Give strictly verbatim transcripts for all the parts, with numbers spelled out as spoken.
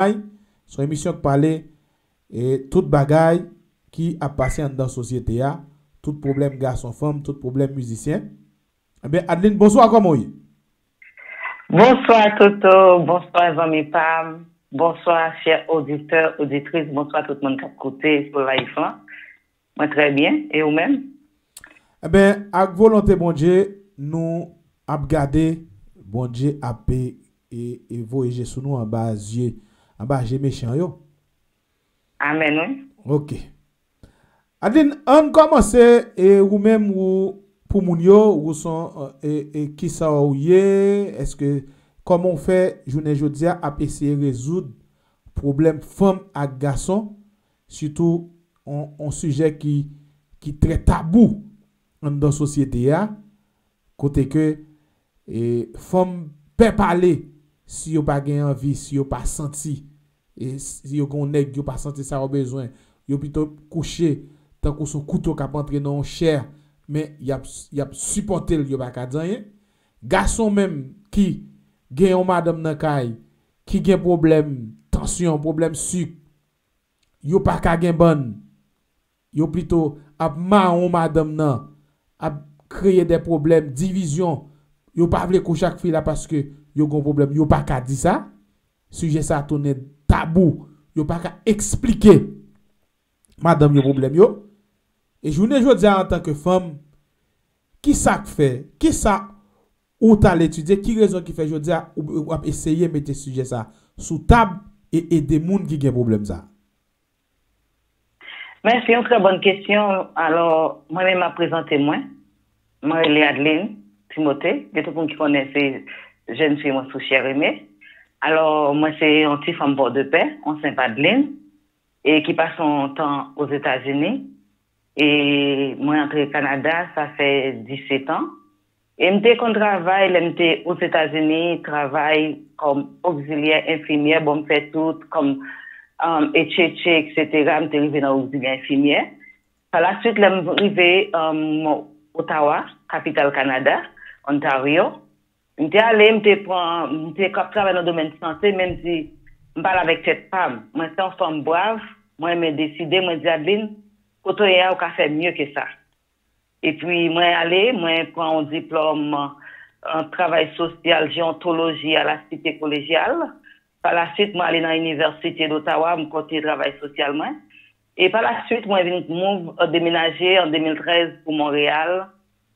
Ay, se yon emisyon k pale e tout bagay ki ap pase anndan sosyete a, tout pwoblèm gason fanm, tout pwoblèm mizisyen. Ebyen, Adeline, bonswa, kòman w ye? Bonswa Toto, bonswa zanmi pa m, bonswa chè oditè, oditris, bonswa tout moun k ap koute sou live lan. Mwen trè byen, e ou menm? Ebyen, ak volonte Bondye, nou ap gade, Bondye ap e, e, e voye je sou nou anba zye, anba je mechan yo. Amèn, wi. Ok. Adeline, ann kòmanse, e ou menm, ou, pou moun yo, ou son, e, e kisa ou ye, èske, kòman w fè, jounen jodi a, ap eseye rezoud pwoblèm fanm ak gason, sitou on, on sijè ki, ki trè tabou anndan sosyete a, kote ke e, fanm pè pale si yo pa gen anvi, si yo pa santi, e, si yo gen yon nèg, yo pa santi sa yo bezwen, yo pito kouche tankou se yon kouto k ap antre nan yon chè, men y ap, y ap sipòte l, yo pa ka di anyen. Gason menm ki gen yon madanm nan kay, ki gen pwoblèm tansyon, pwoblèm sik, yo pa ka gen bann. Yo pito ap mawon madanm nan, ap kreye de pwoblèm, divizyon. Yo pa vle kouche ak fi la paske yo gen pwoblèm. Yo pa ka di sa. Sijè sa tounen tabou. Yo pa ka eksplike madanm yo pwoblèm yo. E jounen jodi a, antanke fanm, ki sa k fè? Ki sa ou t al etidye? Ki rezon ki fè jodi a ou, ou ap eseye mete sijè sa sou tab e ede moun ki gen pwoblèm sa? Mèsi, yon trè bòn kesyon. Alò, mwen menm m ap prezante mwen. Mwen rele Adeline Timothée. Gen tout moun ki konnen se jèn fi mwen sou chè reme. Alò, mwen se yon ti fanm Pòdepè, yon senp Adeline, e ki pase yon tan Ozetazini. E mwen antre Kanada, sa fè disèt an. E m te konn travay, lè m te Ozetazini, travay kòm oksilyè enfimyè, bon, m fè tout, kòm um, etchetche, etsetera. M te rive nan oksilyè enfimyè. Pa la swit, lè m rive um, Ottawa, kapital Kanada, Ontario, m te ale, m te pran, m te ap travay nan domèn sante, men m di, m pale avèk tèt pa m. Mwen se yon fanm brav, mwen renmen deside, mwen di, Adeline, kote w ye a, ou ka fè mye ke sa. Epi mwen ale, mwen pran yon diplòm an travay sosyal, jewontoloji a la Site Kolejyal. Pa la swit, mwen ale nan Inivèsite d'Ottawa, mwen kontinye travay sosyal mwen. E pa la swit, mwen vin move, demenaje an de mil trèz pou Monreyal,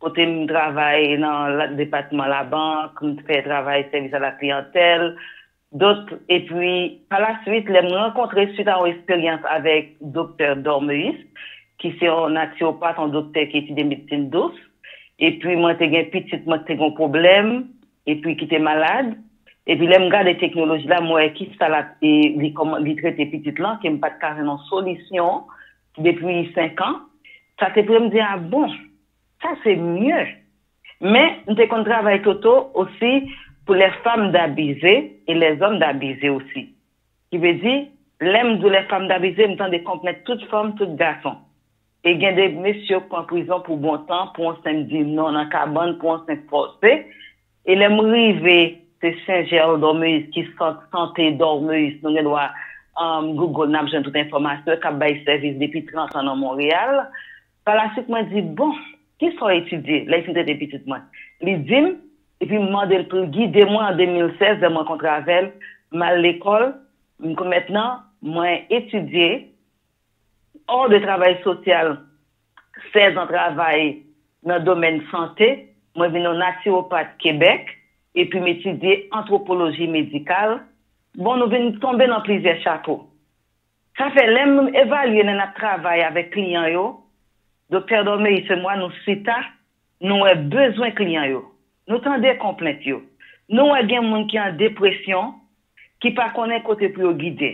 kote m travay nan depatman labank, m fè travay sèvis a la kliyantèl, Donk, epi, pa la swit, lè m rankontre swit a yon esperyans avèk Doktè Dormeus, ki se yon natiwopat, yon doktè ki etidye medsin dous, epi mwen te gen pitit mwen ki te gen yon pwoblèm, epi ki te malad, epi lè m gade teknoloji la, m wè kisa l ap, e, li kòman, li trete pitit lan, ke m pa t ka jwenn yon solisyon depi senk an, sa te fè m di, a bon, sa se mye. Men, m te konn travay Toto osi pour les femmes d'abusés et les hommes d'abusés aussi. Ki vle di, lè m di les femmes d'abusés, m tande konprann tout fanm, tout gason. E gen de mesye k pran prizon pou bon tan, pou yon senp di non nan kabann, pou yon senp fòse. E lè m rive, se Sen Jèl Dormeus ki sant sante Dormeus, nou gen dwa um, Google, n ap jwenn tout enfòmasyon, k ap bay sèvis depi trant an nan Monreyal. Pa la swit, mwen di, bon, kisa w etidye lè l fin trete pitit mwen? Li di m, epi m mande l pou l gide mwen an de mil sèz, lè m rankontre avè l, m al lekòl, m, mentnan, mwen etidye hors de travay sosyal, sèz an travay nan domèn sante, mwen vin yon natiwopat Kebèk, epi m etidye antwopoloji medikal. Bon, nou vin tonbe nan plizyè chapo. Sa fè, lè m evalye lè n ap travay avèk kliyan yo, Doktè Dormeus e mwa, nou chita, nou wè bezwen kliyan yo. Nou tande konplent yo. Nou wè gen moun ki an depresyon, ki pa konnen kote pou yo gide.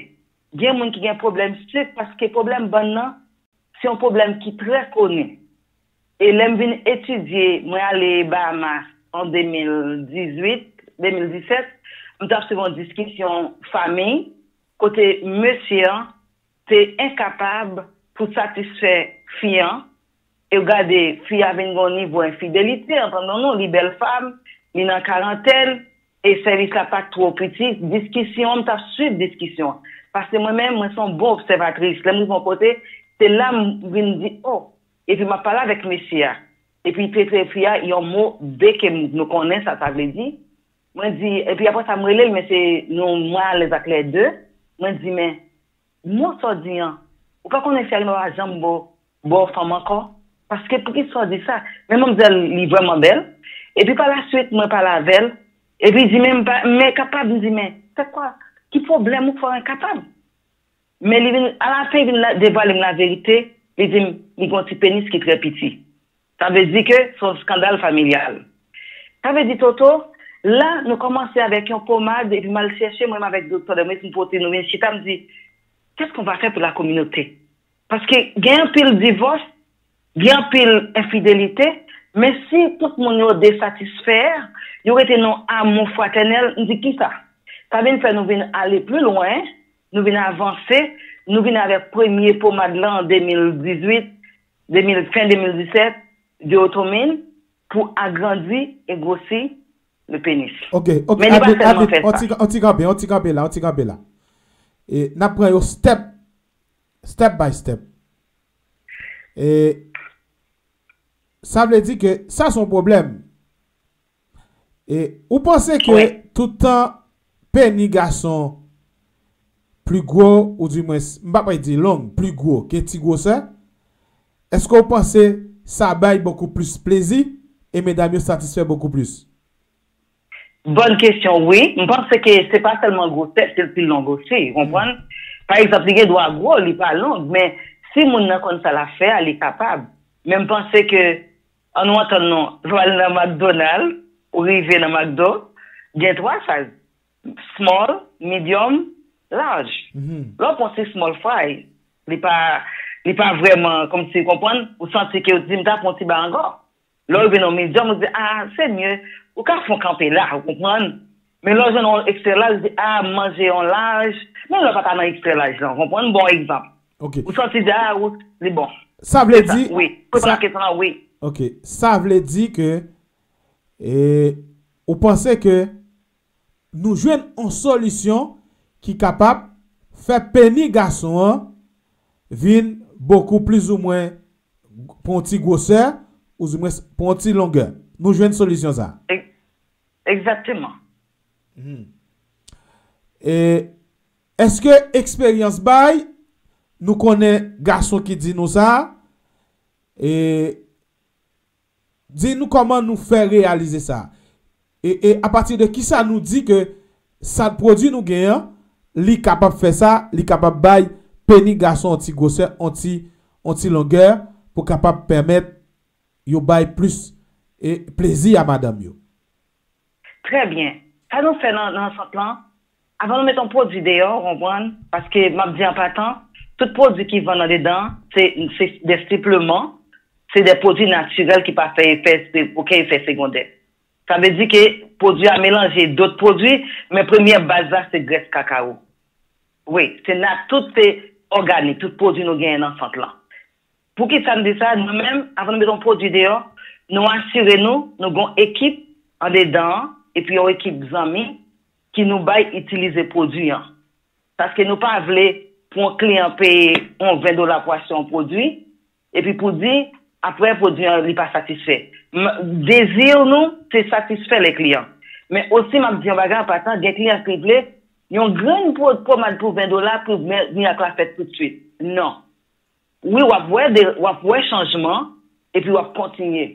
Gen moun ki gen pwoblèm sik, paske pwoblèm bann nan, se yon pwoblèm ki trè koni. E lè m vin etidye, mwen ale Bahamas an de mil dizuit, de mil disèt, m t ap swiv yon diskisyon fanmi, kote mesye an te enkapab pou satisfè fi an, e w gade, fi a vin gen yon nivo enfidelite, entendons-nous, li bèl fanm, li nan karantèn, e sèvis la pa t twò piti, diskisyon an, m t ap swiv diskisyon an. Paske mwen menm, mwen se yon bon obsèvatris. Lè m rive yon kote, se la m vin di, o, epi m ap pale avèk mesye a. Epi trete fi a yon mo, de ke m- nou konnen sa sa vle di. Mwen di, epi apre sa, m rele l, men se nou, mwen alèz ak lè de. Mwen di, men, mo sa w di an, ou pa konnen si Alima pa janm ba w, ba w fanm ankò? Paske poukisa w di sa? Men manmzèl, li vrèman bèl. Epi pa la swit, mwen pale avè l. Epi li di, men m pa, m enkapab, m di, men, se kwa? Ki pwoblèm ou fè w enkapab? Men li vin, alafen, li vin la- devwale m laverite, li di m li gen yon ti penis ki trè piti. Sa vle di ke se yon eskandal familyal. Sa vle di, Toto, la, nou kòmanse avèk yon pomad, epi m al chèche, mwen menm avèk doktè Demis, m pote, nou vin chita, m di, qu'est-ce qu'on va faire pour la communauté? Paske gen anpil divòs, gen anpil enfidelite, men si tout moun yo desatisfè, yo rete nan amou fratènèl, m di kisa? Sa vin fè nou vin ale pli lwen, nou vin avanse, nou vin avèk premye pomad lan an de mil dizuit, de mil, fen de mil disèt, de otomin, pou agrandi e gwosi le penis. Ok, ok, men li pa Adeline, sèlman Adeline, fè on sa. Ti, on ti kanpe, on ti kanpe la, on ti kanpe la. E n ap pran yo step, step by step. E sa vle di ke sa se yon pwoblèm. E ou panse ke, wi, toutan peni gason pli gwo, oudimwens, m pa pral di long, pli gwo ke ti gwosè, èske w panse sa bay bokou plis plezi e medam yo satisfè bokou plis? Bòn kesyon, wi. M panse ke se pa sèlman gwosè, se l pi long osi, ou konprann? Pa egzanp, li gen dwa gwo, li pa long, men si moun nan konn sa l ap fè a, li kapab. Men m panse ke, ann nou antann nou, w al nan McDonald, ou rive nan McDo, gen twa size, small, medium, large. Mhm. Lè w pran ti small fry, li pa, li pa vrèman, kòmsi, ou konprann, ou santi ke w di, m ta pran yon ti ba ankò. Lè w rive nan medium, ou di, a, se mye, ou ka fè yon kanpe la, ou konprann. Men lè w jwenn yon extra large, ou di, a, m manje yon large, men lè w pa ta nan extra large lan, ou konprann, bon egzanp. Ok. Ou santi di, a, ou, li bon. Sa vle di, wi. Pou sa- reponn a kesyon la, wi. Ok. Sa vle di ke, e, ou panse ke nou jwenn yon solisyon ki kapab fè peni gason an vin bokou plizoumwen pran yon ti gwosè, oudimwens pran yon ti longè. Nou jwenn solisyon sa. Egzakteman. Hmm. E èske eksperyans bay, nou konnen gason ki di nou sa, e di nou kòman nou fè reyalize sa. E, e apati de kisa nou di ke sa pwodui nou genyen an, li kapab fè sa, li kapab bay peni gason yon ti gwosè, yon ti, yon ti longè pou kapab pèmèt yo bay plis, e, plezi a madanm yo. Trè byen. Sa nou fè nan, nan sant lan, avan nou met yon pwodui deyò, ou konprann, paske m ap di an patan, tout pwodui ki vann andedan, se, se de sipleman, se de pwodui natirèl ki pa fè efè, okenn efè segondè. Sa vle di ke pwodui a melanje dòt pwodui, men premyè baz la se grès kakawo. Wi, se na-, tout se òganik, tout pwodui nou genyen nan sant lan. Poukisa m di sa? Nou menm, avan nou met yon pwodui deyò, nou asire nou, nou gen yon ekip andedan an, epi yon ekip zanmi ki nou bay itilize pwodui an. Paske nou pa vle pou yon kliyan peye yon ven dola pou achte yon pwodui, epi pou di, apre pwodui an, li pa satisfè. M-, dezi nou, se satisfè le kliyan. Men osi, m ap di yon bagay an patan, gen kliyan ki vle yon grenn pwo-, pomad pou ven dola pou men-, mirak la fèt toutswit. Non. Wi, w ap wè de, w ap wè chanjman, epi w ap kontinye.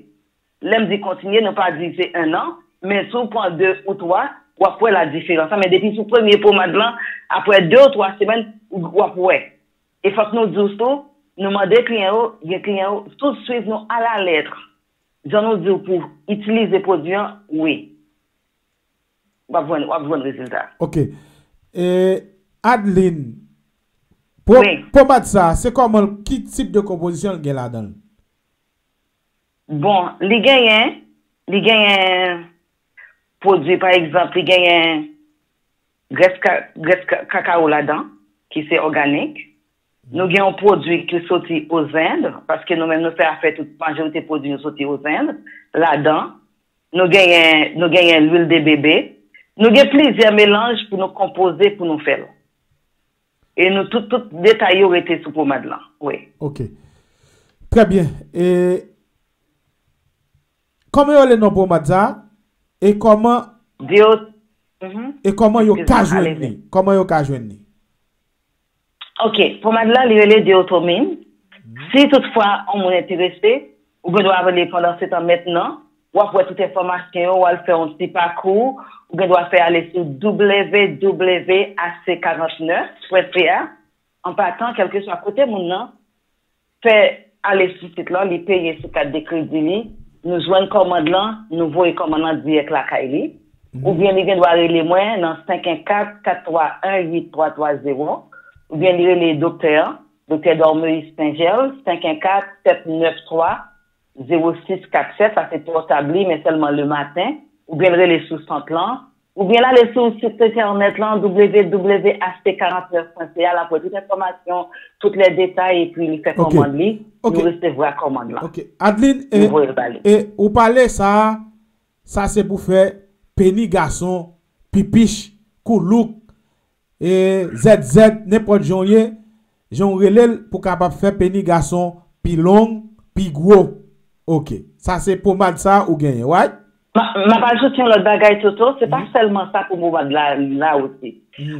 Lè m di kontinye, nou pa di se en an, men si w pran de ou twa, w ap wè la diferans lan. Men depi sou premye pomad lan, apre de ou twa semèn, w ap wè. E fòk nou di w tou, nou mande kliyan yo, gen kliyan yo, tout swiv nou alalèt. Jan nou di w pou itilize pwodui an, wi. W ap jwenn, w ap jwenn rezilta. Ok. E, Adeline, po-, wi, pomad sa, se kòman, ki tip de konpozisyon l gen ladan l? Bon, li genyen, li genyen pwodui, pa egzanp, li genyen grès ka-, grès ka-, kakawo ladan, ki se òganik. Nou gen yon pwodui ki soti Ozend, paske nou menm nou fè afè tout majorite pwodui nou soti Ozend, ladan. Nou genyen, nou genyen lwil de bebe, Nou gen plizyè melanj pou nou konpoze pou nou fè l. E nou tout, tout detay yo rete sou pomad lan. Wi. Ok. Trè byen. E kòman yo rele non pomad sa? E kòman Di yo. Mhm. E kòman yo ka Excuse-moi, jwenn allez-y. li? Kòman yo ka jwenn li? Ok, pomad la, li rele Deotomin. Si toutfwa yon moun enterese, ou gen dwa rele pandan se tan mentnan, w ap wè tout enfòmasyon yo, w al fè yon ti pakou, ou gen dwa fè ale sou w w w a c quarante-neuf point c a. An patan, kèlkeswa kote moun nan, fè ale sou sit lan, li peye sou kat de kredi li, nou jwenn kòmand lan, nou voye kòmand lan dirèk lakay li. Oubyen li gen dwa rele mwen nan cinq un quatre, quatre trois un, huit trois trois zéro, oubyen li rele doktè an, doktè Dormeus Saint-Gel, cinq un quatre, sept neuf trois, zéro six quatre sept, sa se pòtab li, men sèlman le maten, oubyen l rele sou sant lan, oubyen l ale sou sit entènèt lan, w w w a c quarante-neuf point c a, l ap wè tout enfòmasyon, tout lè detay, epi li fè Ok. kòmand li, Ok. nou resevwa kòmand lan. Ok. Adeline, e, Nou voye l ba li. e ou pale sa, sa se pou fè peni gason, pipich, koulouk, e zètzèt, nenpòt jan w ye, jan w rele l pou kapab fè peni gason pi long, pi gwo. Ok. Sa se pomad sa ou genyen, right? Ma- M ap ajoute yon lòt bagay, Toto. Se pa sèlman sa pou pomad la, la osi.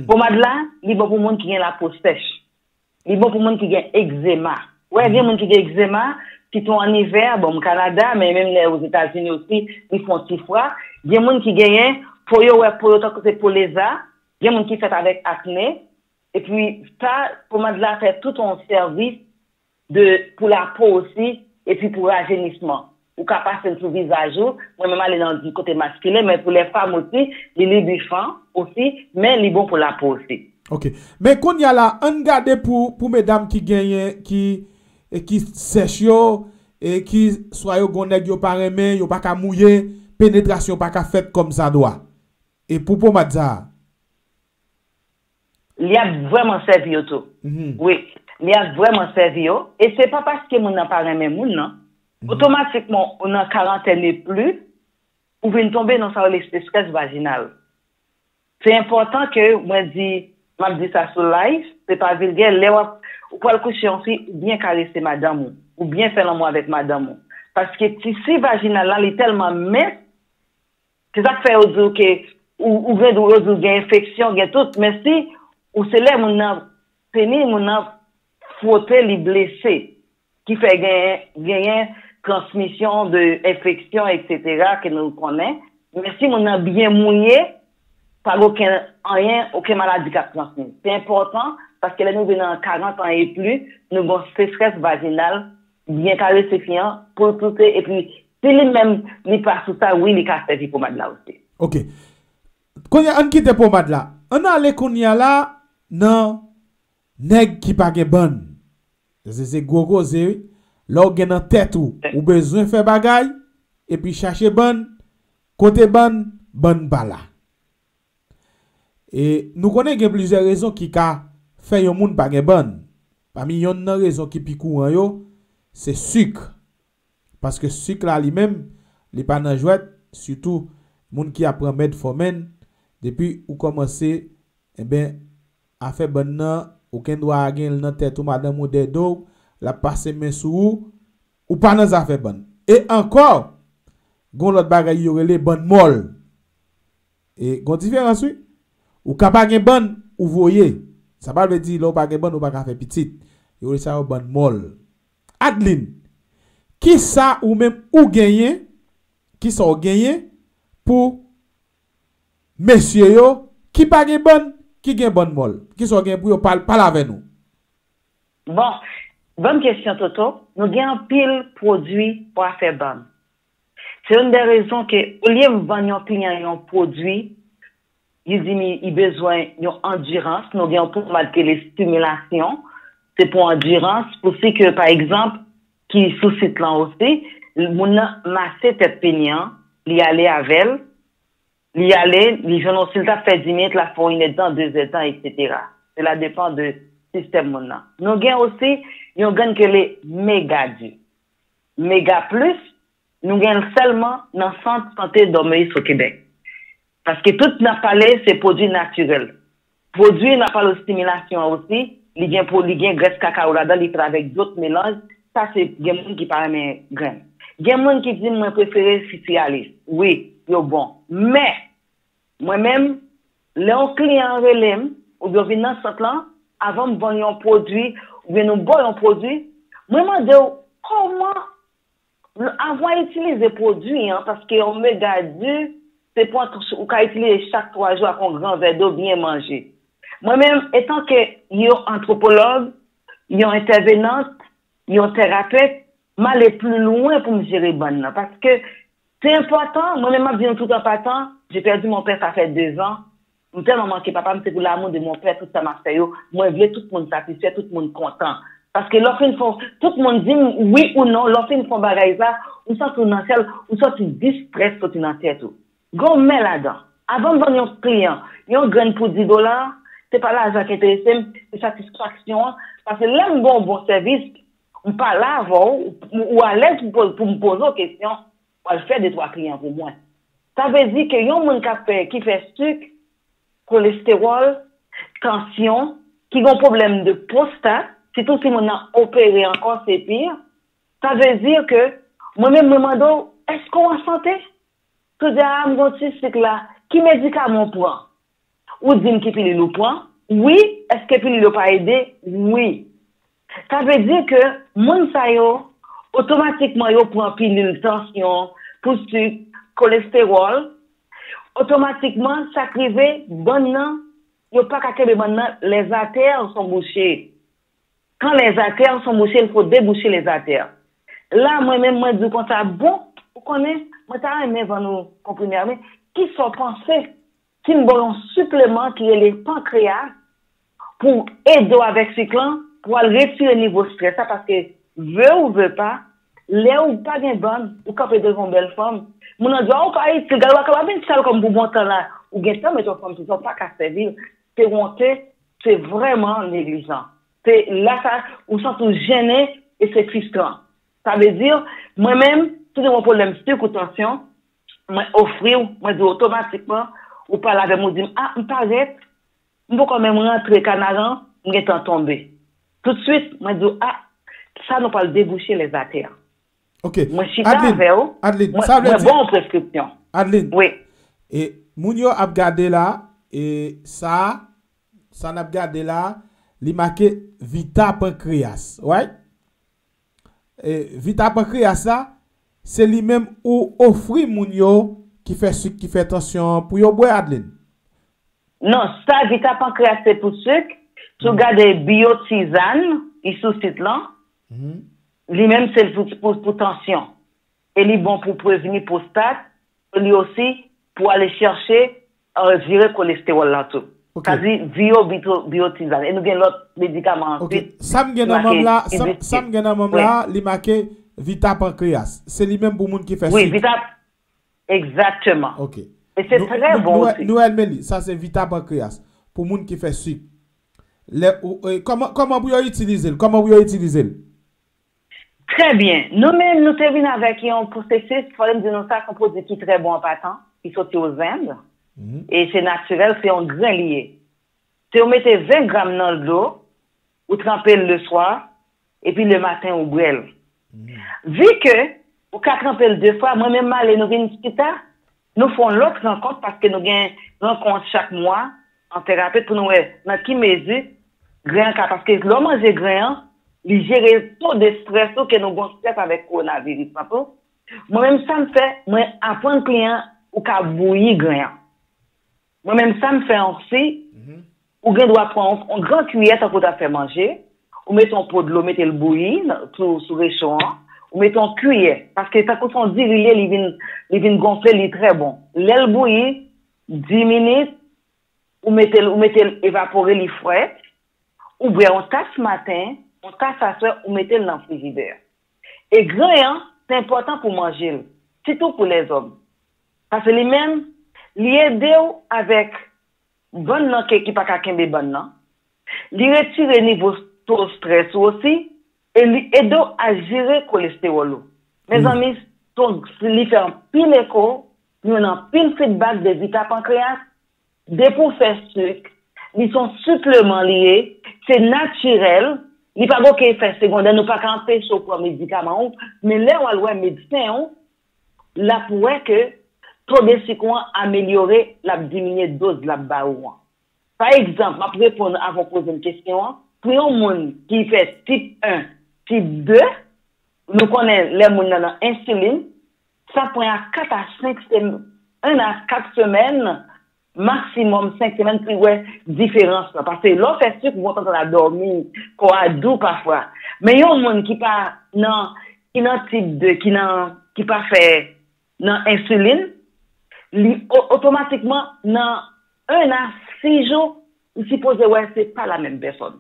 Pomad la, li bon pou moun ki gen lapo sèch. Li bon pou moun ki gen egzema. Ou wè, gen moun ki gen egzema, sitou an ivè, bon, m Kanada, men menm lè Ozetazini osi, li fè yon ti fwa. Gen moun ki genyen po yo, wè, po yo tankou se po leza. Gen moun ki fèt avèk akne. Epi sa, pomad la fè tout yon sèvis de, pou lapo osi, epi pou rajenisman. Ou ka pase l sou vizaj ou, mwen menm ale nan di kote maskilen, men pou lè fanm osi, li libifan osi, men li bon pou lapo osi. Ok. Men kounye a la, ann gade pou, pou medam ki genyen, ki, e ki sèch yo, e ki swa yo gon nèg yo pa renmen, yo pa ka mouye, penetrasyon pa ka fèt kòm sa dwa. E pou pomad sa a? Li ap vrèman sèvi yo tou. Mhm. Wi, li ap vrèman sèvi yo. E se pa paske moun nan pa renmen moun nan. Otomatikman, ou nan karantèn e plis, ou vin tonbe nan sa yo rele secheresse vaginale. Se enpòtan ke mwen di, m ap di sa sou live, se pa vilgè, lè w ap, ou pral kouche yon fi, ou byen karese madanm ou, ou byen fè lanmou avèk madanm ou. Paske tisi vajinal la, li tèlman mens, se sa k fè yo di w ke ou, ou gen, yo di w gen enfeksyon, gen tout, men si ou se lè moun nan, peni moun nan fwote, li blese, ki fè genyen, genyen transmisyon de enfeksyon, etsetera, ke nou konnen. Men si moun nan byen mouye, pa gen okenn anyen, okenn maladi k ap transmèt. Se enpòtan, paske lè nou vin nan karant an e plis, nou gen yon secheresse vaginale, byen karese fi an, pou l pouse, epi si li menm, li pa sou sa, wi, li ka sèvi pomad la osi. Ok. Kounye a, ann kite pomad la. Ann ale kounye a la nan nèg ki pa gen bann. Se, se gwo koze, wi. Lè w gen nan tèt ou, ou bezwen fè bagay, epi chache bann, kote bann, bann pa la. E nou konnen gen plizyè rezon ki ka fè yon moun pa gen bann. Pami yonn nan rezon ki pi kouran yo, se sik. Paske sik la li menm, li pa nan jwèt, sitou moun ki ap pran metformin, depi ou kòmanse, enben, afè bann nan, ou gen dwa gen l nan tèt ou, madanm ou dèyè do w, l ap pase men sou ou, ou pa nan zafè bann. E ankò, gon lòt bagay yo rele bann mòl. E gon diferans, wi. Ou ka pa gen bann, ou voye. Sa pa vle di lè w pa gen bann, ou pa ka fè pitit. Yo rele sa yo bann mòl. Adeline, kisa ou menm ou genyen, kisa w genyen pou mesye yo ki pa gen bann, ki gen bann mòl? Kisa w genyen pou yo pale, pale avè nou? Bon, bòn kesyon, Toto. Nou gen anpil pwodui pou afè bann. Se youn dè rezon ke, olye m vann yon kliyan yon pwodui, li di m li bezwen yon andirans, nou gen yon pomad ke le stimulation, se pou andirans, pou si ke, pa egzanp, ki sou sit lan osi, moun nan mase tèt peni an, li ale avè l, li ale, li jwenn yon, si l t ap fè dis minit, l ap fè yon inèdtan, dezèdtan, etsetera. Sela depan de sistèm moun nan. Nou gen osi yon grenn ke le Mega di. Mega plis, nou gen l sèlman nan sant sante Dormeus o Kebèk. Paske tout n ap pale, se pwodui natirèl. Pwodui, n ap pale similasyon an osi, li gen, pou, li gen grès kakawo ladan, li fèt avèk dòt melanj. Sa, se gen moun ki pa renmen grenn. Gen moun ki di, "Mwen prefere sityalis." Wi, yo bon. Men, mwen menm, lè yon kliyan rele m, oubyen yo vin nan sant lan, avan m vann yon pwodui, oubyen nou ba w yon pwodui, mwen mande w, kòman, avan itilize pwodui an, paske omega dis, se pran, ou ka itilize chak twa jou ak yon gran vè dlo, byen manje. Mwen menm, etanke yon antwopològ, yon entèvenant, yon terapet, m ale pli lwen pou m jere bann nan. Paske se enpòtan, mwen menm m ap di nou tout an patan, j'ai perdu mon père, ça fait deux ans. M tèlman manke papa m, se pou l'amour de mon père, tout sa m ap fè yo. Mwen vle tout moun satisfè, tout moun kontan. Paske lè w fin fè, tout moun di m wi ou non, lè w fin fè yon bagay sa, ou santi w nan syèl, ou santi distrès soti nan tèt ou. Gen yon men ladan. Avan m vann yon kliyan yon grenn pou dis dola, se pa lajan ki enterese m, se satisfaksyon an. Paske lè m ba w bon sèvis, m pale avè w, ou, ou alèz pou, pou m poze w kesyon, w al fè de twa kliyan pou mwen. Sa vle di ke yon moun k ap fè, ki fè sik, kolestewòl, tansyon, ki gen pwoblèm de pwostat, sitou si moun nan opere ankò, se pi. Sa vle di ke mwen menm, mwen mande w, èske w an sante? Si w di, "A, m gen yon ti sik la," ki medikaman w pran? Ou di m ki pilil ou pran? Wi. Èske pilil yo pa ede? Wi. Sa vle di ke moun sa yo, otomatikman, yo pran pilil tansyon, pou sik, kolestewòl. Otomatikman, sa k rive, bann nan, yo pa ka kenbe bann nan, les artères sont bouchées. Quand les artères sont bouchées, il faut déboucher les artères. La, mwen menm, mwen di w konsa, bon, ou konnen, mwen ta renmen vann ou konprime a, men ki sa w panse si m ba w yon sipleman ki rele pankreyas pou ede w avèk sik lan, pou al retire nivo strès la, paske, ve ou ve pa, lè ou pa gen bann, ou kanpe devan yon bèl fanm, moun nan di w, "A, ou pa itil, gade w a kapab vin sal kòm pou bon tan la." Ou gentan met yon fanm sou sa, ou pa ka sèvi l. Se wonte, se vrèman neglijan. Se la sa, ou santi w jennen e se fristran. Sa vle di, mwen menm, si w gen yon pwoblèm sik ou tansyon, mwen ofri w, mwen di w otomatikman, ou pale avè m, ou di m, "A, m parèt, m poko menm rantre Kanaran, m gentan tonbe." Toutswit, mwen di w, "A, sa nou pral debouche les artères." Ok. Mwen chita avè w, Adeline, mwen, sa vle mwen di, ba w preskripsyon. Adeline, wi. E moun yo ap gade la, e sa, sa n ap gade la, li make Vita Pancreas, right? E Vita Pancreas la, se li menm ou ofri moun yo ki fè sik, ki fè tansyon an pou yo bwè, Adeline? Non, sa Vita Pancreas se pou sik. Si w gade Biotizan, li sou sit lan, li menm se pou, pou, pou tansyon. E li bon pou prevni pwostat, e li osi pou ale chèche, euh, jere kolestewòl lan tou. Ok. Sa di Vio Bito-, Biotizan. E nou gen lòt medikaman anpil. Ok. Sa m gen nan men m la, sa, sa m gen nan men m la, li make Vita Pancreas. Se li menm pou moun ki fè sik. Wi, Vita, egzakteman. Ok. E se trè bon osi. Nou, nou, nou, nou, Elmeli, sa se Vita Pancreas. Pou moun ki fè sik. Lè, ou, e, kòman, kòman pou yo itilize l? Kòman pou yo itilize l? Trè byen. Nou menm, nou te vin avèk yon pwosesis, fò m di nou sa, se yon pwodui ki trè bon an patan, ki soti Ozend. E se natirèl, se yon grenn li ye. Se ou mete ven gram nan dlo, ou tranpe l leswa, epi lematen ou bwè l. Vi ke ou ka tranpe l de fwa, mwen menm m ale, nou vin chita, nou fè yon lòt rankont paske nou gen rankont chak mwa an terapi pou nou wè nan ki mezi gren an ka, paske lè w manje gren an, li jere to de strès ou, ke nou gon strès avèk kowonaviris lan tou. Mwen menm sa m fè, mwen aprann kliyan ou ka bouyi gren an. Mwen menm sa m fè osi, ou gen dwa pran yon, yon gran kiyè tankou w ta fè manje, ou mete yon po dlo, mete l bouyi nan, sou, sou recho an, ou mete yon kiyè, paske tankou se yon diri li ye, li vin, li vin gonfle, li trè bon. Lè l bouyi, dis minit, ou mete l, ou mete l evapore, li frèt, ou bwè yon tas maten, yon tas aswè, ou mete l nan frijidè. E gren an, se enpòtan pou manje l, sitou pou lèzòm. Paske li menm, li ede w avèk bann nan ke, ki pa ka kenbe bann nan. Li retire nivo to strès ou osi, e li ede w a jere kolestewòl ou. Mezanmi, to, li fè anpil eko, Nou jwenn anpil feedback de Vita Pancréas. Depi w fè sik, li se yon sipleman li ye, se natirèl, li pa gen okenn efè segondè, nou pa ka anpeche w pran medikaman w, men lè w al wè medsen w, l ap wè ke to de sik ou an amelyore, l ap diminye doz l ap ba ou an. Pa egzanp, m ap reponn avan w poze m kesyon an, pou yon moun ki fè tip en, tip de, nou konnen lè moun nan nan ensilin, sa pran a kat a senk semèn, en a kat semèn, maksimòm senk semèn pou l wè diferans lan. Paske lè w fè sik, ou kontan la dòmi, kò a dou pafwa. Men yon moun ki pa nan, ki nan tip de, ki nan, ki pa fè nan ensilin, li o- otomatikman nan en a sis jou, ou sipoze wè se pa la menm pèsòn.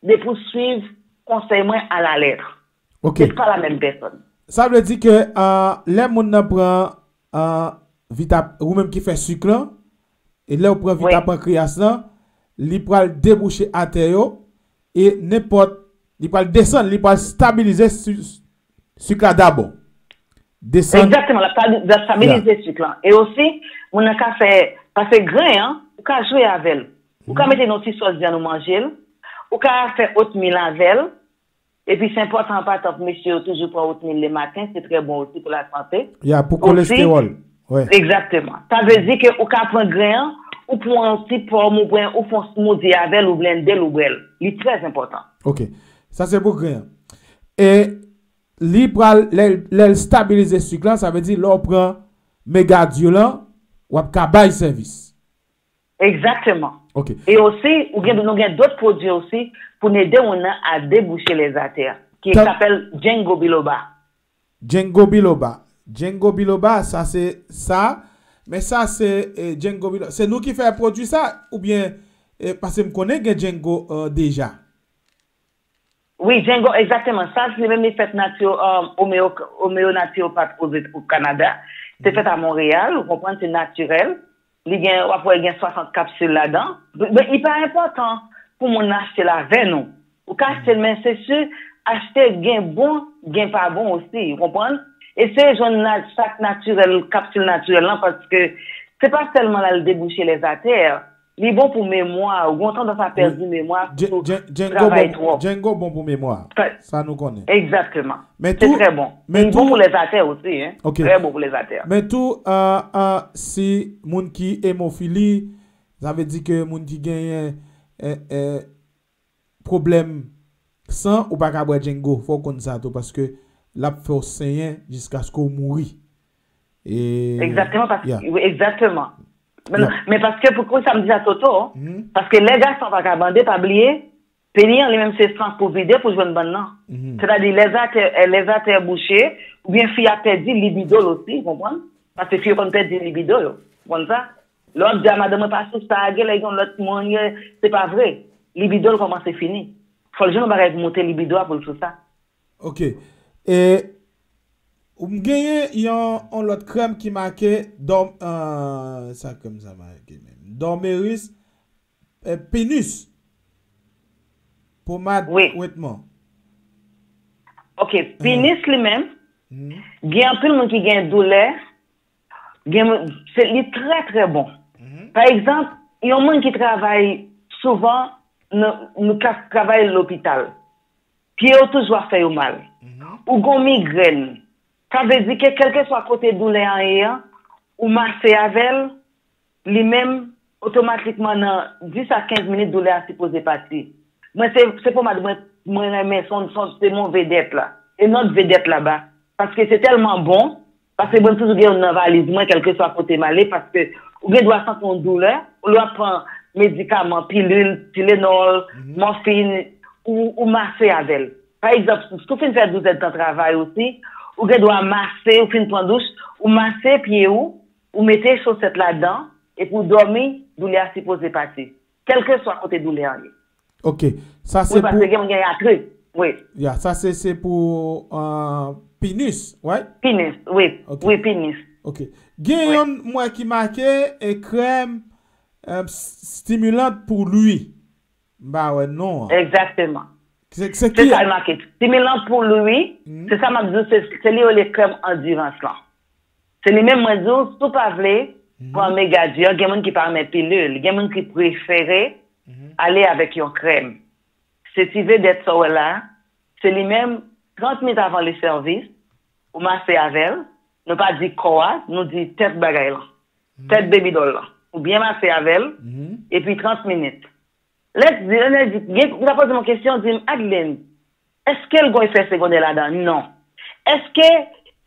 Depi w swiv konsèy mwen a la lèt. Ok. Se pa la menm pèsòn. Sa vle di ke, ah, lè moun nan pran, ah, Vita, ou menm ki fè sik lan, e lè w pran Vita Pancréas lan, li pral debouche atè yo, e nenpòt, li pral desann, li pral stabilize si- sik la dabò. Desann. Egzakteman, l ap stabi- l ap stabilize sik lan. E osi, moun nan ka fè, paske gren an, ou ka jwe avè l. Ou ka mete nan ti sòs vyann ou manje l, ou ka fè otmil avè l, epi se enpòtan an patan pou mesye yo toujou pran otmil le maten, se trè bon osi pou lasante. Ya, pou kolestewòl. Egzakteman. Sa vle di ke ou ka pran gren an, ou pran yon ti pòm, ou pran, ou fè yon smoothie avè l, ou blende l, ou bwè l. Li trè enpòtan. Ok. Sa se pou gren an. E li pral, lè, lè l stabilize sik lan, sa vle di lè w pran Mega Dieu lan, w ap ka bay sèvis. Egzakteman. Ok. E osi, ou gen, nou gen dòt pwodui osi pou n ede moun nan a debouche lèzatè, ki apèl Django Biloba. Django Biloba. Django Biloba, sa se sa. Men sa se, eh, Django Biloba. Se nou ki fè pwodui sa, oubyen, eh, paske m konnen gen Django, eh, deja. Wi, Django, egzakteman. Sa, li menm, li fèt nati-, um, Omeo, Omeo Naturopath o Kanada. Se fèt a Monreyal, ou konprann, se natirèl. Li gen, w ap wè, gen swasant kapsil ladan. Men, men li pa enpòtan pou moun nan achte l avè nou. Ou ka achte l, men se si achte gen bon, gen pa bon osi, ou konprann? Eseye jwenn na- sak natirèl, kapsil natirèl lan, paske se pa sèlman l al debouche lèzatè, li bon pou memwa, ou gen tandans a pèdi memwa, sou travay twòp. Django bon pou memwa. Sa nou konnen. Egzakteman. Se trè bon. Li bon pou lèzatè osi, hein. Trè bon pou lèzatè. Men tou, ah, ah, si moun ki emofili, sa vle di ke moun ki genyen, eh, eh, pwoblèm san, ou pa ka bwè Django. Fò w konn sa tou, paske l ap fè w senyen jiskaske w mouri. E egzakteman, paske, wi, egzakteman. Men, men paske, poukisa m di sa, Toto? Paske lè gason pa ka bande, pa bliye, peni an li menm se sant pou vide pou jwenn bann nan. Sètadi, lèzatè, eh, lèzatè bouche, oubyen fi a pèdi libido l osi, ou konprann? Paske fi yo konn pèdi libido yo. Ou konn sa? Lè w ap di a madanm mwen pa sou sa, genlè gen yon lòt moun, se pa vre. Libido l kòmanse fini. Fò l jwenn yon bagay pou moute libido a pou l sou sa. Ok. E, m genyen yon, yon lòt krèm ki make Dòm-, ah, sa krèm sa make menm? Dormeris, eh, Pinus. Pomad wetman. Ok, Pinus li menm, gen anpil moun ki gen doulè, gen, se, li trè, trè bon. Pa egzanp, yon moun ki travay souvan, nou, nou ka travay lopital. Pye yo toujou ap fè yo mal. Ou gon migrèn. Sa vle di ke kèlkeswa kote doulè an ye an, ou mase avè l, li menm, otomatikman nan dis a kenz minit, doulè a sipoze pati. Mwen, se, se pomad mwen, mwen renmen, se yon, se yon, se mon vedèt la. E nòt vedèt laba. Paske se tèlman bon, paske mwen toujou gen youn nan valiz mwen, kèlkeswa kote m ale, paske ou gen dwa santi yon doulè, ou lè w ap pran medikaman, pilil, Tylenol, mòfin, ou, ou mase avè l. Pa egzanp, si w fin fè douz èdtan travay osi, ou gen dwa mase, ou fin pran douch, ou mase pye ou, ou mete chosèt ladan, epi w dòmi, doulè a sipoze pati. Kèlkeswa kote doulè an ye. Ok. Sa se pou... Wi, paske gen moun gen atrit. Wi. Ya, sa se, se pou, euh, Pinus, right? Pinus, wi. Ok. Wi, Pinus. Ok. Gen youn m wè ki make, e krèm, euh, s- stimulant pou lui. M pa wè non an. Egzakteman. Se, se ki sa l make. Stimulant pou lui, se sa m ap di w, se, se li yo rele krèm andirans lan. Se li menm mwen di w, si w pa vle pran Mega di an, gen moun ki pa renmen pilil, gen moun ki prefere ale avèk yon krèm. Se ti vedèt sa w wè la, se li menm, trant minit avan le sèvis, ou mase avè l, nou pa di kò a, nou di tèt bagay lan, tèt baby doll lan. Ou byen mase avè l, epi trant minit. Lè di, lè di, gen, m ta poze m yon kesyon, di m, Adeline, èske l gon efè segondè ladan? Non. Èske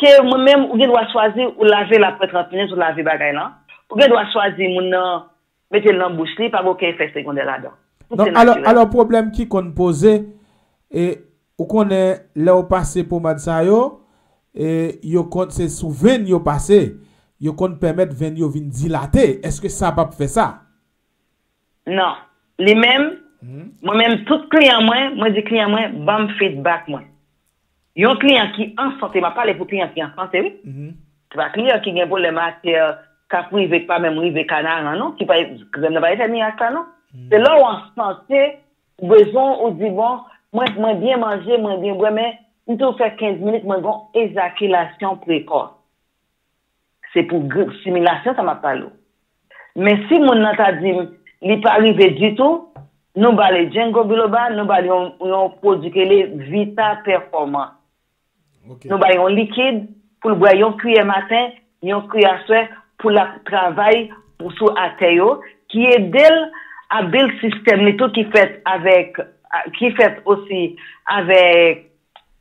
ke mwen menm, ou gen dwa chwazi, ou lave l apre trant minit, ou lave bagay lan? Ou gen dwa chwazi moun nan, mete l nan bouch li, pa gen okenn efè segondè ladan. Tout se natirèl. Donk, alò, alò, pwoblèm ki konn poze, e, ou konnen, lè w pase pomad sa yo, e, yo konn, se sou venn yo pase, yo konn pèmèt venn yo vin dilate. Èske sa p ap fè sa? Non. Li menm, mwen menm, tout kliyan mwen, mwen di kliyan mwen, ban m feedback mwen. Yon kliyan ki an sante, m ap pale pou kliyan ki an sante, wi. Se pa kliyan ki gen pwoblèm atè, k ap rive, k pa menm rive Kanaran, non, ki pa, krèm nan pa fè mirak la, non. Se lè w an sante, ou bezwen, ou di, bon, mwen, mwen byen manje, mwen byen bwè, men m toujou fè kenz minit, mwen gon ejakilasyon prekòs. Se pou grip, similasyon sa m ap pale w. Men si moun nan ta di m, li pa rive ditou, nou ba li Ginkgo biloba, nou ba li yon, yon pwodui ki rele Vita Performance. Nou ba li yon likid pou l bwè yon kiyè maten, yon kiyè aswè, pou l ap travay pou sou atè yo, ki ede l a build sistèm li tou ki fèt avèk, ki fèt osi avèk,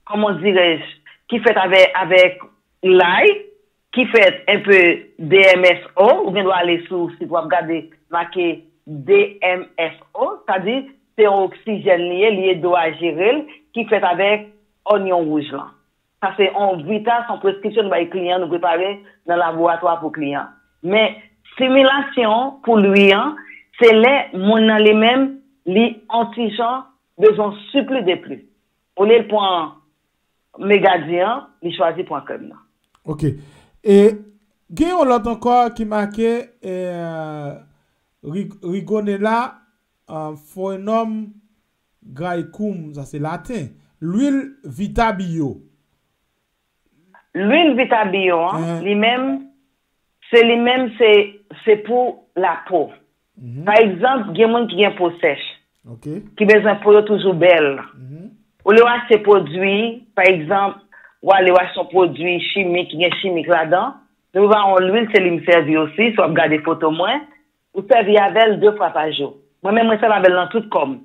comment dirais-je, ki fèt avè, avèk lay, ki fèt enpe D M S O, ou gen dwa ale sou sit w ap gade make D M S O, sa di se yon oksijèn li ye, li ede w a jere l, ki fèt avèk onyon wouj lan. Sa se yon Vita, se yon preskripsyon nou bay kliyan, nou prepare nan laboratwa pou kliyan. Men, similasyon pou lwi an, se lè moun nan li menm, li yon ti jan bezwen sipli de plis. Olye l pran Mega di an, li chwazi pran krèm nan. Ok. E gen yon lòt ankò ki make, e, Rig-, Rigonella, e, Foenum Graecum, sa se laten. Lwil Vita Bio. Lwil Vita Bio an, li menm, se li menm, se, se pou lapo. Pa egzanp, gen moun ki gen po sèch, ki bezwen po yo toujou bèl. Olye w achte pwodui, pa egzanp, w ale w achte yon pwodui chimik ki gen chimik ladan, nou ba yon lwil, se li m sèvi osi, si w ap gade foto mwen, ou sèvi avè l de fwa pa jou. Mwen menm, mwen sèvi avè l nan tout kò m.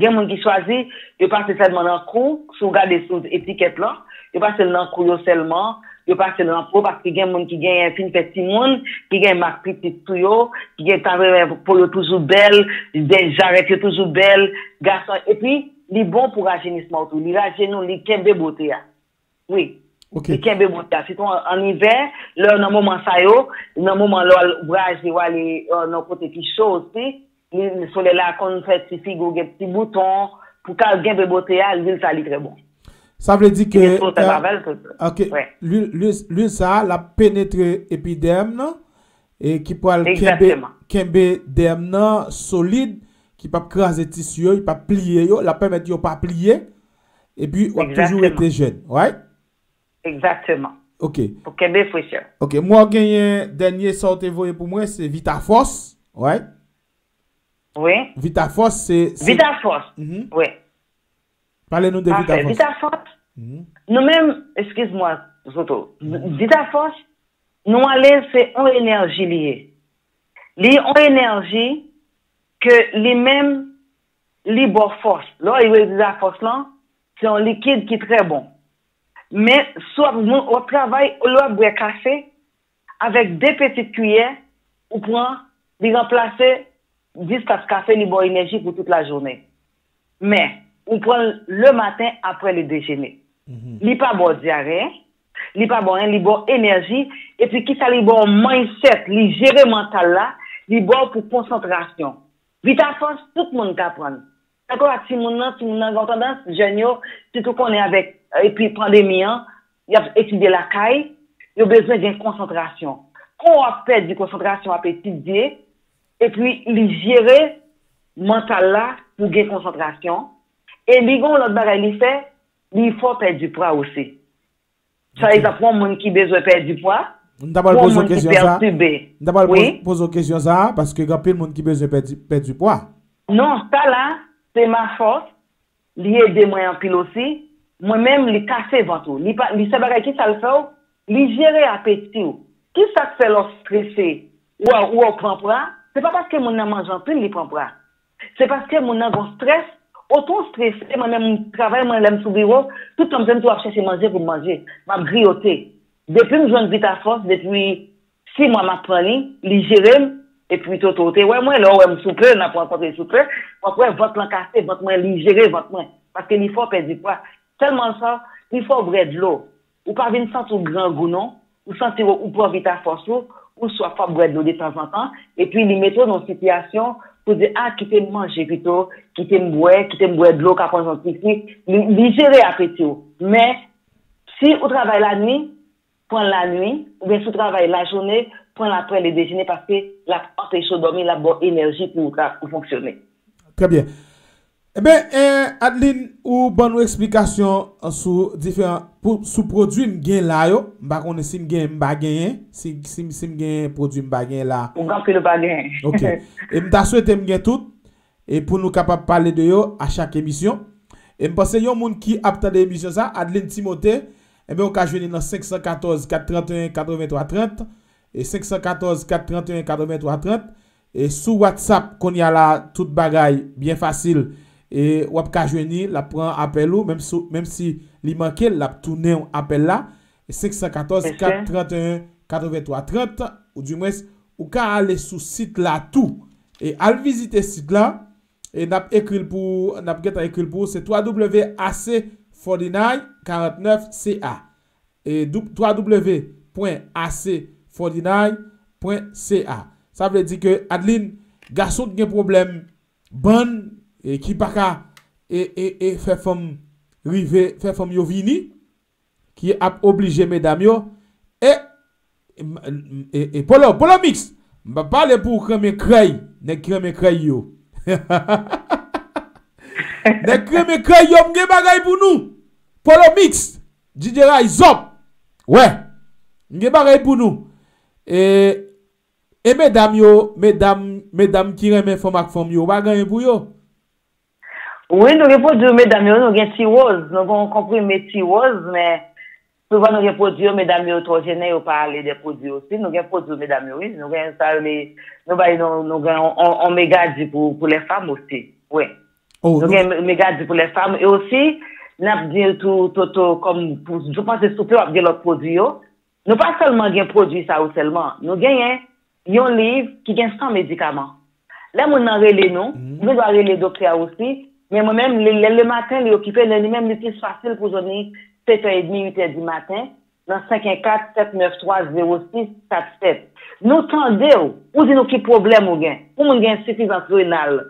Gen moun ki chwazi, yo pase sèlman nan kou, si w gade sou etikèt lan, yo pase l nan kou yo sèlman, yo pase l nan po, paske gen moun ki genyen fin fè timoun, ki gen mak pitit sou yo, ki gen ta renmen po yo toujou bèl, de jarèt yo toujou bèl, gason, epi li bon pou rajenisman w tou, li rajenou, li kenbe bote a. Wi. Ok. Li kenbe bote a. Sitou an, an ivè, lè nan moman sa yo, nan moman lè w al vwayaje, w ale, e, nan kote ki cho osi, li, li solèy la konn fè ti figi w gen ti bouton, pou ka genbe bote a, lwil sa li trè bon. Sa vle di ke, e, ok, lwil, lwil, lwil sa a, l ap penetre epidèm nan, e ki pral kenbe, kenbe dèm nan solid, ki p ap kraze tisi yo, li p ap pliye yo, l ap pèmèt yo pa pliye, epi w ap toujou rete jèn, right? Egzakteman. Ok. Pou kenbe frechè. Ok, m wè w genyen dènye sa w te voye pou mwen, se Vita Force, right? Wi. Vita Force, se, se Vita Force, wi. Pale nou de Vita Force. Vita Force, nou menm, eskiz mwa, Zoto. Vita Force, nou ale, se yon enèji li ye. Li yon enèji ke li menm, li ba w fòs. Lè w rive Vita Force lan, se yon likid ki trè bon. Men, si w ap, w ap travay, olye w ap bwè kafe, avèk de pitit kiyè, ou pran, li ranplase dis tas kafe, li ba w enèji pou tout lajounen. Men, ou pran l le maten apre le dejene. Li pa ba w dyare, li pa ba w anyen, li ba w enèji. Epi kisa li ba w? Mindset, li jere mantal la, li ba w pou konsantrasyon. Vita Force, tout moun ka pran l. Tankou ak timoun nan, timoun nan gen yon tandans, jèn yo, sitou konnen avèk, epi pandemi an, y ap etidye lakay, yo bezwen gen konsantrasyon. Kon w ap pèdi konsantrasyon, w ap etidye, epi li jere mantal la pou gen konsantrasyon. E li gen yon lòt bagay li fè, li fè w pèdi pwa osi. Pa egzanp, yon moun ki bezwen pèdi pwa, M ta pral poze w kesyon sa. M ta pral poze w kesyon sa, paske gen anpil moun ki bezwen pèdi, pèdi pwa. Non, sa la, se ma fòs. Li ede mwen anpil osi. Mwen menm, li kase vant ou. Li pa, li sèl bagay ki sa l fè w, li jere apeti w. Ki sa k fè lè w strese, ou wè, ou wè w pran pwa, se pa paske moun nan manje anpil li pran pwa. Se paske moun nan gon strès, otan w strese, mwen menm travay mwen lè m sou biwo, tout tan m se m tou ap chèche manje pou m manje. M ap griyote. Depi m jwenn Vitafòs, depi sis mwa m ap pran li, li jere m, epi Toto, w te wè mwen, lè w wè m souple, n ap rankontre souple, w ap wè vant lan kase, vant mwen, li jere vant mwen, paske li fè w pèdi pwa. Sèlman sa, li fè w bwè dlo. Ou pa vin santi w grangou non, ou santi w, ou pran Vitafòs ou, ou swaf w ap bwè dlo detanzantan, epi li mete w nan yon sitiyasyon pou di, a, kite m manje pito, kite m bwè, kite m bwè dlo, ka pran yon ti sik, li, li jere apeti w. Men, si ou travay lanwi, pran l lanwi, oubyen si w travay lajounen, pran l aprè le dejene, paske l ap anpeche w dòmi, l ap ba w enèji pou w ka, pou fonksyone. Trè byen. Eben, eh, Adeline, ou ban nou eksplikasyon sou diferan, pou, sou pwodui m gen la yo. M pa konnen si m gen, m pa genyen. Si, si, si m gen pwodui m pa genyen la. Ou gen anpil ou pa genyen. Ok. E m ta swete m gen tout. E pou nou kapab pale de yo a chak emisyon. E m panse yon moun ki ap tande emisyon sa, Adeline Timothée, eben, ou ka jwenn li nan senk san katòz, kat trant e en, katrevenntwa trant, e senk san katòz, kat trant e en, katrevenntwa trant, e sou WhatsApp, kounye a la, tout bagay byen fasil. E w ap ka jwenn li, l ap pran apèl ou, menm si, menm si li manke l, l ap tounen w apèl la. E senk san katòz, kat trant e en, katrevenntwa trant, oudimwens, ou ka ale sou sit la tou. E al vizite sit la, e n ap ekri l pou, n ap gentan ekri l pou ou, se twa w a c forty nine quarante-neuf C A. E dou-, twa w a c forty nine C A. Sa vle di ke, Adeline, gason ki gen pwoblèm bann, e ki pa ka, e, e, e fè fanm rive, fè fanm yo vini, ki ap oblije medam yo, e, e, e, e Polo, Polo Mix, m pa pale pou ou ki renmen krèy, nèg ki renmen krèy yo. Nèg ki renmen krèy yo, m gen bagay pou nou. Polo Mix, D J Rise Up. Wè, m gen bagay pou nou. E, e medam yo, medam, medam ki renmen fanm ak fanm yo, ou pa gen anyen pou yo? Wi, nou gen pwodui medam yo, nou gen Ti Woz, nou gen yon konprime Ti Woz, men souvan nou gen pwodui yo, medam yo twò jennen, yo pa ale de pwodui yo osi. Nou gen pwodui medam yo, wi. Nou gen sa yo rele, nou bay, nou, nou gen on, on, on mega di pou, pou les femmes osi. Wi. Oh, nou gen mega di pou les femmes. E osi, n ap di tou, Toto, kòm pou, m panse souple w ap gen lòt pwodui yo. Nou pa sèlman gen pwodui sa yo sèlman. Nou genyen yon liv ki gen san medikaman. Lè moun nan rele nou, nou gen dwa rele doktè a osi, men mwen menm, li, lè lematen, li okipe, lè li menm, li plis fasil pou jwenn li sèt è edmi, uit è di maten, nan senk en kat, sèt nèf twa, zewo sis kat sèt. Nou tande w, ou di nou ki pwoblèm ou gen. Pou moun gen ensifizans renal,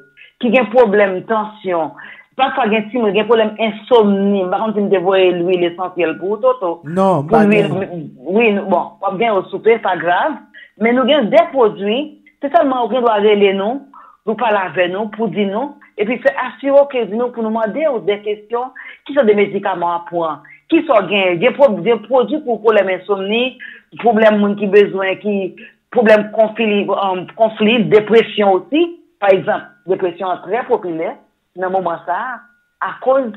ki gen pwoblèm tansyon, pafwa gen timoun, gen pwoblèm ensomni, m pa konn si m te voye lwil esansyèl pou ou, Toto. Non, m pa gen. Wi, bon, w ap gen yo soupe, pa grav. Men nou gen de pwodui, se sèlman ou gen dwa rele nou, nou pale avè nou, pou di nou, epi fè asire w ke di nou pou nou mande w de kesyon, ki jan de medikaman w ap pran, ki sa w genyen, gen pwo-, gen pwodui pou pwoblèm ensomni, pwoblèm moun ki bezwen, ki, pwoblèm konfli, um, konfli, depresyon osi, pa egzanp, depresyon an trè popilè nan moman sa a, akoz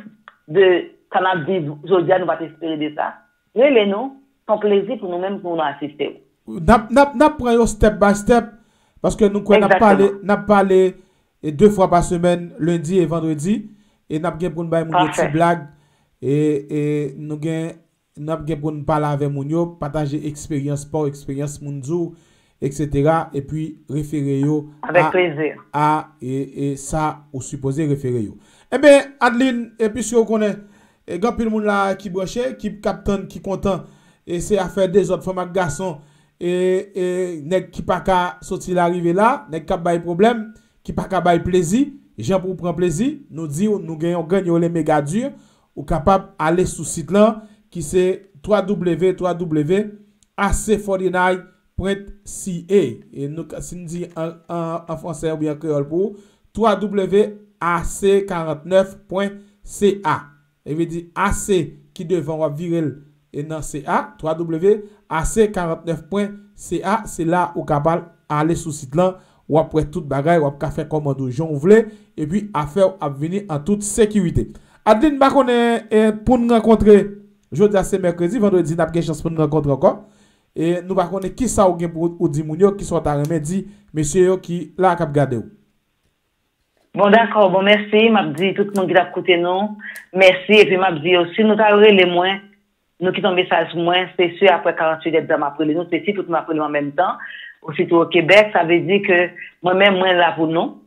de sa n ap viv jodi a, nou pa t espere de sa. Rele nou, se yon plezi pou nou menm pou nou asiste w. N ap, n ap, n ap pran yo step by step, paske nou kwè n ap pale, n ap pale, e, de fwa pa semèn, lendi e vandredi, e n ap gen pou n bay moun yo ti blag, e, e nou gen, n ap gen pou n pale avè moun yo, pataje eksperyans pa w, eksperyans moun di w, etsetera, epi refere yo a, a, e, e sa ou sipoze refere yo. Enben, Adeline, e piske w konnen, e, gen anpil moun la ki branche, ki, k ap tann, ki kontan, e se afè dezòd fanm ak gason, e, e nèg ki pa ka soti la rive la, nèg k ap bay pwoblèm, ki pa ka bay plezi, jan pou w pran plezi, nou di w, nou gen yon grenn yo rele Mega Di, ou kapab ale sou sit lan, ki se twa w w w twa w w w a c forty nine point c a. E nou ka, si n di an, an, an fransè oubyen an kreyòl pou ou, twa w w w a c quarante-neuf point c a. E vle di A C ki devan, w ap vire l e nan C A, twa W A C karantnèf pwen C A, se la ou kapab ale sou sit lan, w ap wè tout bagay, w ap ka fè kòmand ou jan w vle, epi afè w ap vini an tout sekirite. Adeline, m pa konnen, e, pou n rankontre, jodi a se mèkredi, vandredi n ap gen chans pou n rankontre ankò. E nou pa konnen kisa ou gen pou ou di moun yo, kisa w ta renmen di mesye yo ki la k ap gade w. Bon, dakò. Bon, mèsi. M ap di tout moun ki t ap koute nou, mèsi. Epi m ap di yo, si nou ta rele mwen, nou kite yon mesaj pou mwen, se si apre karanntuit èdtan m ap rele nou, se si tout moun ap rele m an menm tan, ositou o Kebèk, sa vle di ke mwen menm, mwen la pou nou.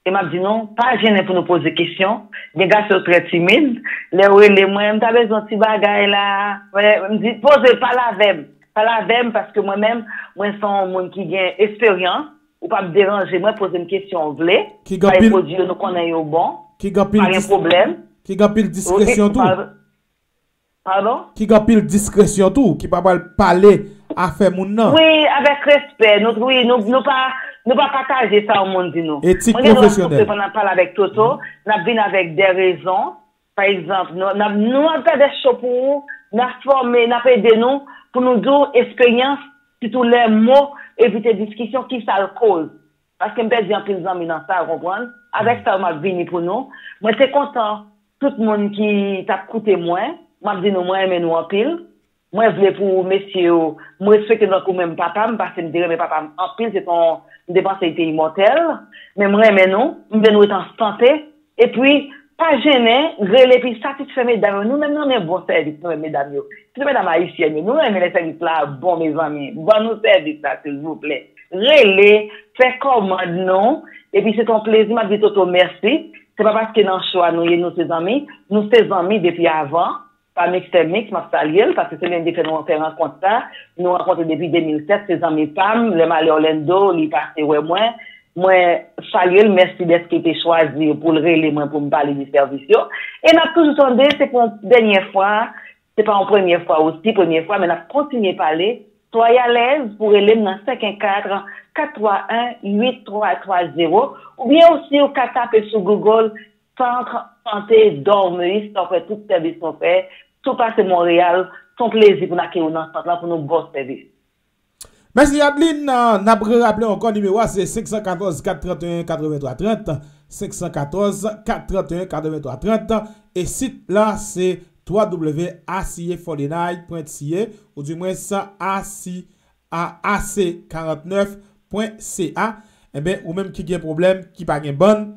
E m ap di nou, pa jennen pou nou poze kesyon. Gen gason yo trè timid. Lè yo rele mwen, m ta bezwen yon ti bagay la. M di, poze, pale avè m. Pale avè m, paske mwen menm, mwen se yon moun ki gen esperyans. Ou p ap deranje mwen, poze m kesyon w vle. Bay pwodui yo, nou konnen yo bon. Pa gen pwoblèm. Ki gen anpil diskresyon tou. Padon? Ki gen anpil diskresyon tou, ki pa pral pale afè moun nan. Wi, avèk respè. Nou, wi, nou, nou pa, nou pa pataje sa yon moun di nou. Etik pwofesyonèl. Mwen gen dwa souple pandan m ap pale avèk Toto, n ap vin avèk de rezon. Pa egzanp, nou, n ap, nou ap gade cho pou ou, n ap fòme, n ap ede nou pou nou di w esperyans, sitou lè mo, evite diskisyon, kisa l koz. Paske m pèdi anpil zanmi nan sa, ou konprann? Avèk sa yo m ap vini pou nou. Mwen te kontan tout moun ki t ap koute mwen. M ap di nou mwen renmen nou anpil. Mwen vle pou mesye yo, m respekte nou tankou menm papa m, paske m te renmen papa m anpil, se te yon, m te panse li te imòtèl. Men m renmen nou, m vle nou ret an sante. Epi, pa jennen, rele epi satisfè medam yo. Nou menm nou renmen bon sèvis, nou menm medam yo. Sitou medam ayisyèn yo, nou renmen lè sèvis la bon, mezanmi. Ban nou sèvis la, silvouplè. Rele, fè kòmand nou. Epi se t yon plezi, m ap di Toto mèsi. Se pa paske nan cho a nou ye, nou se zanmi. Nou se zanmi depi avan. Pa Mixtè Mix, m ap salye l, paske se li menm ki fè nou fè rankont sa. Nou rankontre depi de mil sèt, se zanmi pa m. Lè m ale Orlando, li pase wè mwen. Mwen salye l, mèsi dèske l te chwazi pou l rele mwen pou m pale de sèvis yo. E n ap toujou tande, se pou yon dènye fwa, se pa yon premye fwa osi, premye fwa, men n ap kontinye pale. Soyez à l'aise pou rele m nan senk en kat, kat twa en, uit twa twa zewo, oubyen osi ou ka tape sou Google Centre Santé Dormeus, sa w fè tout sèvis nou fè, si w pase Monreyal, se yon plezi pou n akeyi w nan sant lan pou nou ba w sèvis. Mèsi Adeline. N ap reraple ankò nimewo a se senk san katòz kat trant en katrevenntwa trant, senk san katòz kat trant en katrevenntwa trant, e sit la se twa w a c a forty nine pwen c a, oudimwens a c a a c karantnèf pwen c a. Enben, ou menm ki gen pwoblèm, ki pa gen bann,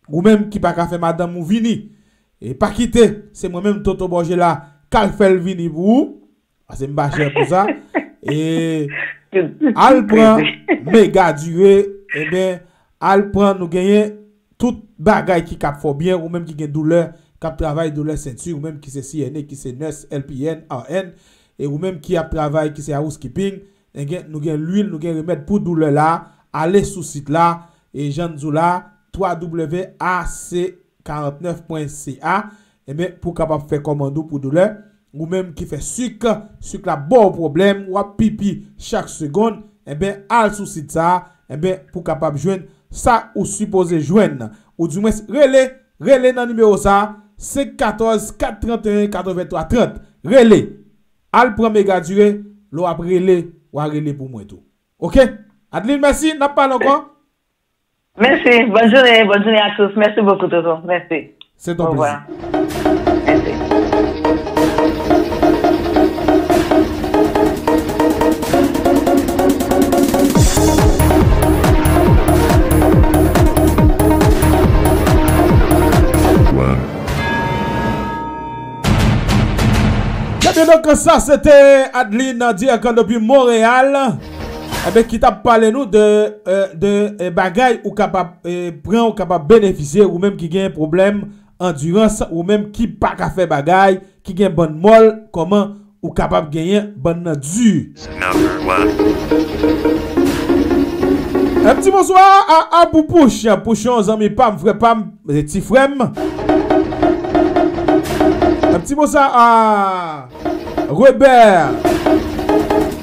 ou menm ki pa ka fè madanm ou vini, e pa kite, se mwen menm Toto Bòjela k al fè l vini pou ou, paske m pa chè pou sa. E al pran Mega Dire, enben, al pran, nou genyen tout bagay ki kab fè w byen, ou menm ki gen doulè, k ap travay doulè senti, ou menm ki se C N A, ki se nurse, L P N, R N, e ou menm ki ap travay, ki se housekeeping, nou gen lwil, nou gen remèd pou doulè la, ale sou sit la, e jan n di w la, twa w a c karantnèf pwen c a, enben, pou w kapab fè kòmand ou pou doulè, ou menm ki fè sik, sik la ba w pwoblèm, w ap pipi chak segonn, enben, al sou sit sa a, enben, pou w kapab jwenn sa ou sipoze jwenn. Oudimwens, rele, rele nan nimewo sa a, senk katòz kat trant en katrevenntwa trant. Rele! Al pran Mega Dire, lè w ap rele, w a rele pou mwen tou. Oke? Adeline, mèsi, n ap pale ankò. Merci. Bonne journée. Bonne journée à tous. Merci beaucoup, Toto. Merci. C'est un plaisir. Au revoir. Merci. Ebyen donk, sa se te Adeline, dirèk depi Monreyal. Ebyen, ki t ap pale nou de, eh, de, eh, bagay ou kapab, eh, pran, ou kapab benefisye, ou menm ki gen pwoblèm andirans, ou menm ki pa ka fè bagay, ki gen bann mòl, kòman ou kapab genyen bann nan di. Un petit bonsoir à Abou Pouch, Pouchon, zanmi pa m, frè pa m, ti frè m. Un petit bonsoir à Robert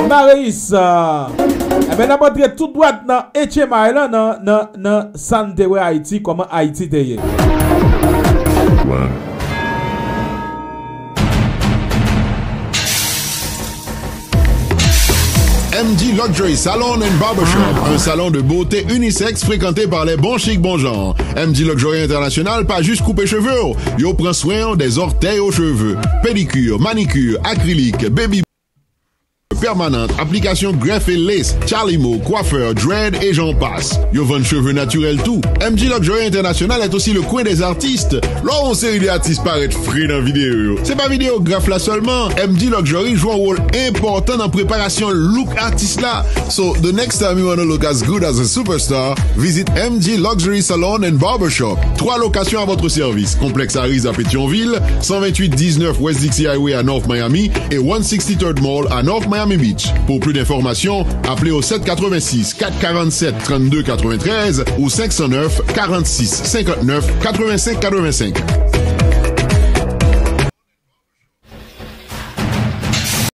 Maréus. Enben, n ap antre tout dwat nan H M I la, nan, nan, nan sa n te wè Ayiti, kòman Ayiti te ye. One. M D Luxury Salon and Barbershop, un salon de beauté unisexe fréquenté par les bons chics, bons genres. M D Luxury International pa jis koupe cheve w, yo pran swen w des orteils aux cheveux, pédicure, manicure, acrylique, baby permanente, application greffe et lace, chalimo, coiffeur, dread et j'en passe. Yo vann cheve natirèl tou. M D Luxury International est aussi le coin des artistes. Lè w wè yon seri de atis parèt fre nan videyo yo, se pa videograf la sèlman. M D Luxury jwe yon wòl enpòtan nan preparasyon look atis la. So, the next time you wanna look as good as a superstar, visit M D Luxury Salon and Barbershop. Trois locations à votre service. Complexe Ariz à Pétion-Ville, cent vingt-huit dix-neuf West Dixie Highway à North Miami et one sixty-third Mall à North Miami Beach. Pour plus d'informations, appelez au sept quatre-vingt-six, quatre quarante-sept, trente-deux quatre-vingt-treize ou cinq cent neuf, quarante-six, cinquante-neuf, quatre-vingt-cinq quatre-vingt-cinq.